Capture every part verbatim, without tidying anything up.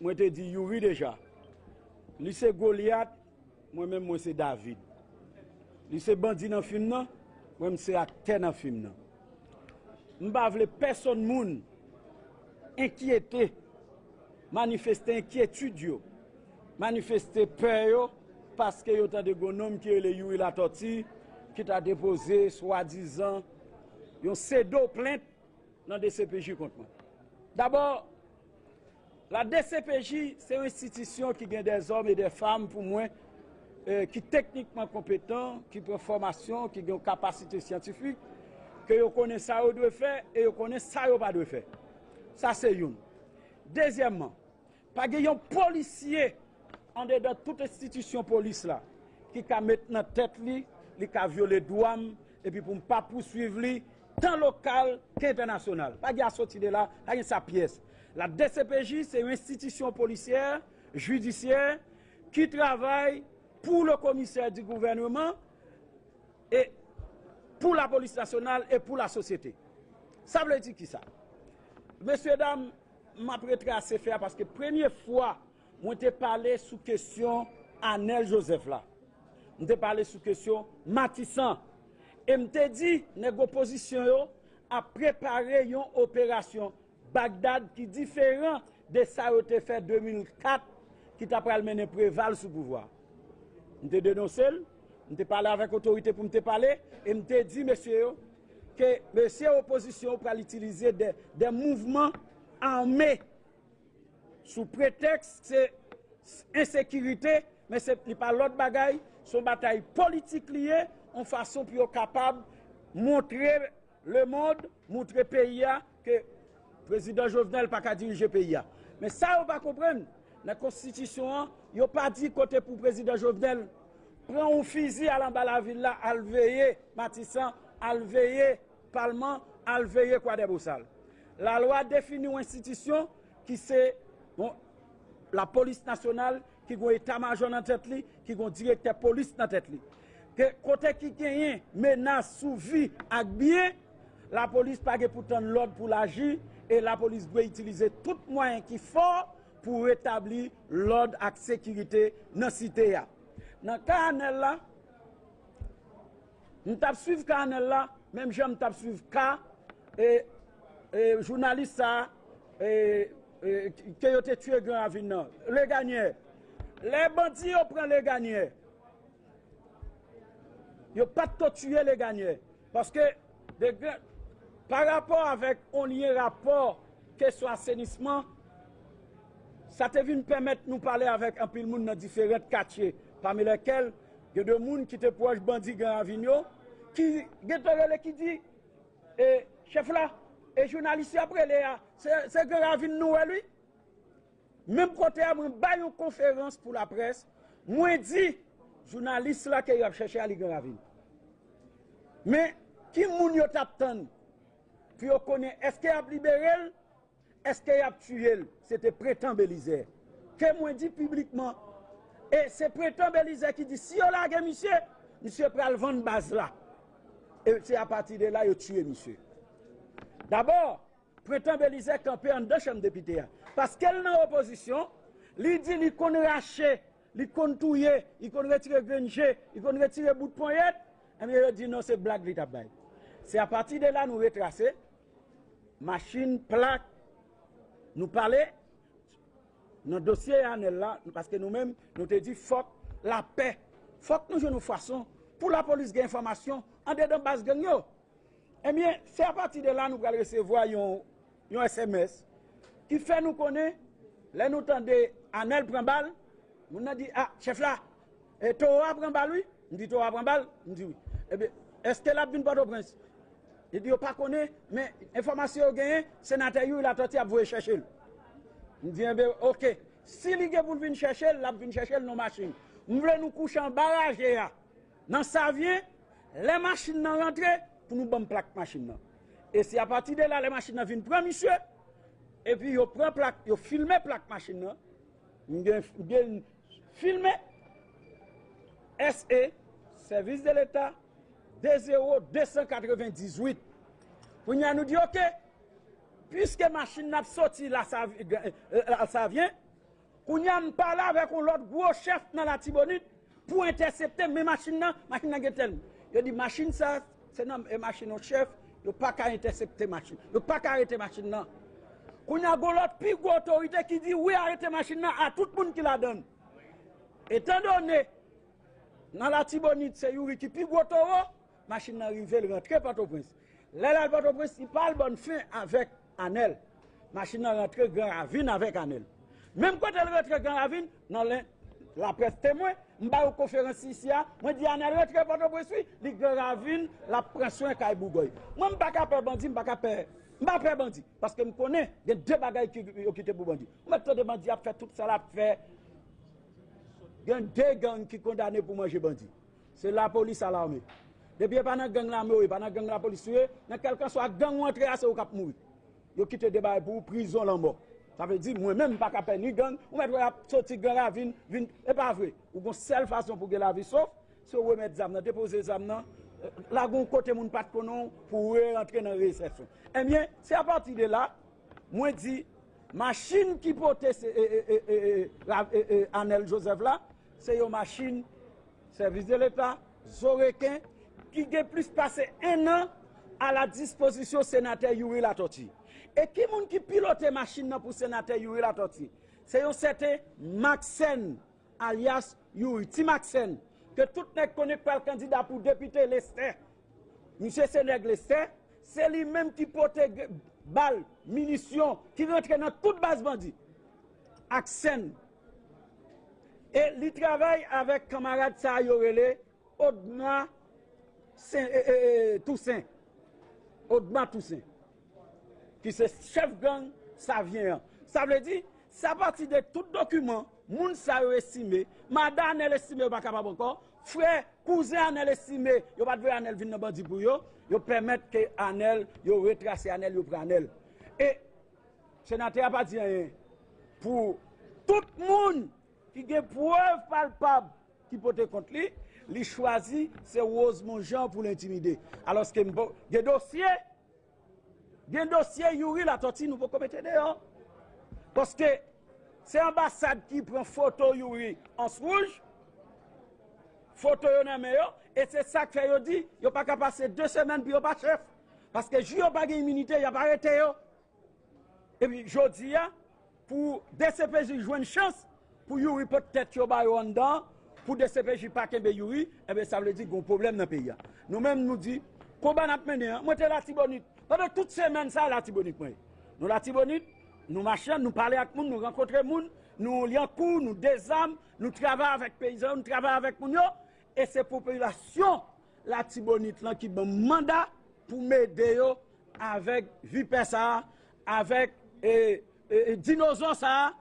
Mwen te di Youri deja. Li se Golyat, mwen menm mwen se David. Li se bandi nan fim nan, mwen m se aktè nan fim nan. M pa vle pèsonn moun enkyete, manifeste enkyetid yo, manifeste pè yo, paske yo tande gon nonm ki rele Youri Latòti, ki ta depoze swadizan yon sedo plent nan D C P J kont mwen. Dabò, la D C P J se yon enstitisyon ki gen dèzòm e dèfanm pou mwen, eh, ki teknikman konpetan, ki pran fòmasyon, ki gen yon kapasite syantifik, ke yo konnen sa yo dwe fè e yo konnen sa yo pa dwe fè. Sa se youn. Dezyèmman, pa gen yon polisye andedan tout enstitisyon polis la ki ka met nan tèt li, li ka vyole dwa m, epi pou m pa pouswiv li, tan lokal ke entènasyonal. Pa gen asòti de la, pa gen sa pyès. La D C P J se yon enstitisyon polisyè, jidisyè, ki travay pou le komisè di gouvènman e pou lapolis nasyonal e pou lasosyete. Sa vle di kisa? Mesye dam, m ap retrase fè a paske premye fwa mwen te pale sou kesyon Anèl Joseph la. M te pale sou kesyon Matisan. E m te di nèg opozisyon yo ap prepare yon operasyon Bagdad ki diferan de sa yo te fè de mil kat ki ta pral mennen Preval sou pouvwa. M te denonse l, m te pale avèk otorite pou m te pale, e m te di mesye yo ke mesye opozisyon yo pral itilize de, de mouvman ame sou pretèks se ensekirite, men se, li pa lòt bagay, se yon batay politik li ye, yon fason pou yo kapab montre lemonn, montre peyi a ke prezidan Jovenel pa ka dirije peyi a. Men sa yo pa konprann, nan konstitisyon an, yo pa di kote pou prezidan Jovenel pran yon fizi al anba lavil la, al veye Matisan, al veye palman, al veye Kwadèbosal. Lalwa defini yon enstitisyon ki se yon lapolis nasyonal, ki gon eta majò nan tèt li, ki gon direktè polis nan tèt li. Ke kote ki genyen menas sou vi ak byen, lapolis pa gen pou tann lòd pou l aji, e lapolis dwe itilize tout mwayen ki fò pou retabli lòd ak sekirite nan site a. Nan ka Anèl la, m t ap swiv ka Anèl la, menm jan m t ap swiv ka, e, e, jounalis sa, e, e, ke yo te tiye Gran Ravin nan, Leganyè. Lè bandi yo pran Leganyè, yo pa t ko tiye Leganyè. Paske, de gran, pa rapò avèk on lyen rapò kesyon asenisman, sa te vin pèmèt nou pale avèk anpil moun nan diferan katye, pami lèkèl gen de moun ki te pwòch bandi Gran Ravin yo, ki gentan rele ki di, e, chèf la, e jounalis y ap rele a, se, se Gran Ravin nou wè l wi. Menm kote a, mwen bay yon konferans pou laprès, mwen di jounalis la ke y ap chèche a li Gran Ravin. Men, ki moun yo t ap tann pou yo konnen èske y ap libere l, èske y ap tiye l? Se te Pretan Belizè. Ke mwen di piblikman, e se Pretan Belizè ki di si yo lage misye, misye pral vann baz la. E se apati de la yo tiye misye. Dabò, Pretan Belizè kanpe anndan chanm depite a. Paske l nan opozisyon, li di li konn rache, li konn touye, li konn retire grenn je, li konn retire bout ponyèt, ebyen yo di non, se blag li t ap bay. Se apati de la nou retrase, machin, plak, nou pale, nan dosye Anèl la, paske nou menm, nou te di fòk lapè, fòk nou jwenn yon fason pou lapolis gen enfòmasyon andedan baz gang yo. Ebyen, se apati de la nou pral resevwa yon, yon S M S ki fè nou konnen, lè nou tande Anèl pran bal, moun nan di, a, chèf la, e, towo a pran bal, wi. M di, towo a pran bal? M di, wi. Ebyen, èske l ap vin Pòtoprens? Li di, yo pa konnen, men enfòmasyon yo genyen, senatè Youri Latòti ap voye chèche l. M di, enben, oke. Si li gen pou l vin chèche l, l ap vin chèche l nan machin. M vle nou kouche anba raje a. Nan Savyen, lè machin nan rantre, pou nou ban m plak machin nan. E se apati de la, lè machin nan vin pran misye, epi yo pran plak, yo filme plak machin nan. M gen, m gen filme S E, Sèvis de Leta, de zewo de san katrevendizuit. Kounye a nou di, oke, piske machin nan ap soti Lasav-, e, e, Lasavyen, Kounye a m pale avèk yon lòt gwo chèf nan Latibonit pou entèsepte men machin nan, machin nan gen tèl. Yo di machin sa, se nan e machin yon chèf, yo pa ka entèsepte machin, yo pa ka arete machin nan. Kounye a gon lòt pi gwo otorite ki di wi, arete machin nan a tout moun ki ladan l. Etandone nan Latibonit se Youri ki pi gwo towo, machin nan rive l rantre Pòtoprens. Lè l al Pòtoprens, li pa al bòn fen avèk Anèl. Machin nan rantre Gran Ravin avèk Anèl. Menm kote l rantre Gran Ravin, nan len laprès temwen, m ba yo konferans isi a, mwen di Anèl rantre Pòtoprens wi, li Gran Ravin, l ap pran swen kay Bougòy. Mwen m pa ka pè bandi, m pa ka pè, m pa pè bandi, paske m konnen gen de bagay ki yo kite pou bandi. Ou mèt tande bandi ap fè tout sa l ap fè. Gen de gang ki kondane pou manje bandi. Se lapolis a lame. Depi e pa nan gang lame ou ye, pa nan gang lapolis ou ye, nan kèlkanswa gang ou antre a, se ou k ap mouri. Yo kite de bagay pou ou, prizon, lanmò. Sa vle di, mwen menm, m pa ka pè ni gang, ou mèt wè y ap soti Gran Ravin, vin, e pa vre. Ou gon sèl fason pou gen lavi sof, se ou remèt zam nan, depoze zam nan, lage yon kote moun pa t konnen w pou ou re-rantre nan resèsyon. Ebyen, se apati de la, mwen di, machin ki pote se, e, e, e, e, e, la, e, e, Anèl Joseph la, se yon machin sèvis de leta, zo reken, ki gen plis pase en an a la dispozisyon senatè Youri Latortue. E ki moun ki pilote machin nan pou senatè Youri Latortue? Se yon sèten Maxène, alyas Youri, Ti Maxène, ke tout nèg konnen k pral kandida pou depite Lestè. Misye se nèg Lestè, se li menm ki pote g-, bal, minisyon, ki rantre nan tout baz bandi ak sèn. E li travay avèk kanmarad sa a yo rele Odma Sen, e, e, e, Tousen. Odma Tousen, ki se chèf gang Savyen an. Sa vle di, se apati de tout dokiman, moun sa yo estime, madan Anèl estime yo pa kapab ankò, frè, kouzen Anèl estime yo pa t vle Anèl vin nan bandi pou yo, yo pèmèt ke Anèl, yo retrase Anèl, yo pran Anèl. E senatè a pa di anyen pou tout moun ki gen prèv palpab ki pote kont li, li chwazi se Rosemond Jean pou l entimide. Alòske m pa, gen dosye, gen dosye Youri Latortue nou poko mete deyò. Paske se anbasad ki pran foto Youri Ans Wouj, foto yo nan men yo, e se sa k fè yo di yo pa ka pase de semèn pou yo pa chèf. Paske jou yo pa gen iminite, y ap arete yo. Epi jodi a, pou D C P J jwenn chans pou Youri pot tèt yo ba yo anndan, pou D C P J pa kenbe Youri, enben sa vle di gon pwoblèm nan peyi a. Nou menm nou di, konba n ap mennen an, mwen te Latibonit. Pandan tout semèn sa a Latibonit mwen ye. Nou Latibonit, nou mache, nou pale ak moun, nou rankontre moun, nou lyankou, nou dezam, nou travay avèk peyizan yo, nou travay avèk moun yo, e se popilasyon Latibonit lan ki ban m manda pou m ede yo avèk vipè sa a, avèk, e, e, e, dinozò sa a,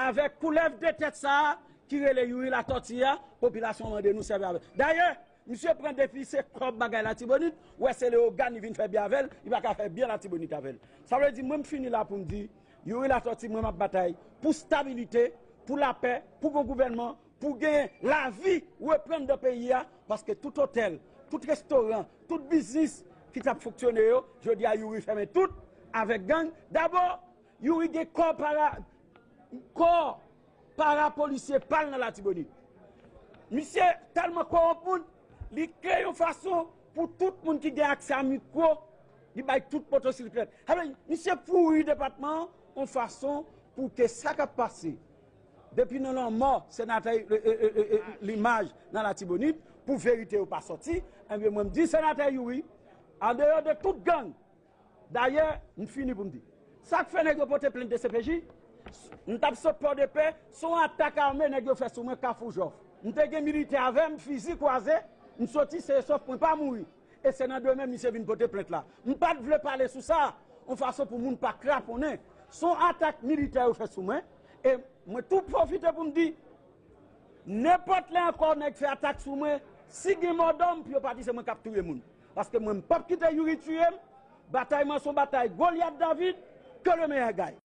avèk koulèv de tèt sa a ki rele Youri Latortue a, popilasyon an mande nou sèvi avè l. Dayè, misye pran depi se kòb bagay Latibonit, wè se leyogàn li vin fè byen avè l, li pa ka fè byen Latibonit avè l. Sa vle di, mwen m fini la pou m di, Youri Latortue, mwen m ap batay pou stabilite, pou lapè, pou bon gouvènman, pou gen lavi reprann nan peyi a, paske tout otèl, tout restoran, tout biznis ki t ap fonksyone yo, jodi a Youri fèmen tout avèk gang. Dabò, Youri gen kò para, kò parapolisye pa l nan Latibonit. Misye tèlman kowonp moun, li kreye yon fason pou tout moun ki gen aksè a mikwo, li bay tout motosiklèt. Sa vle di, misye pouri depatman an yon fason pou ke sa k ap pase depi nan lanmò senatè, e, e, e, e, e, Limaj nan Latibonit, pou verite yo pa sòti, enben, mwen, m di senatè Youri, andeyò de tout gang, dayè, m fini pou m di. Sa k fè nèg yo pote plent D C P J, m t ap sot Pòdepè, se yon atak ame nèg yo fè sou mwen Kafou Jòf. M te gen militè avè m, fizi kwaze, m soti sen e sòf, mwen pa mouri. E se nan demen misye vin pote plent la. M pa t vle pale sou sa, yon fason pou moun pa kraponnen. Se yon atak militè yo fè sou mwen, e mwen tou pwofite pou m di, nenpòt lè ankò nèg fè atak sou mwen, si gen mòdòm, pou yo pa di se mwen k ap touye moun. Paske mwen, m p ap kite Youri tiye m, batay mwen se yon batay Goliath David, que le meilleur gagne.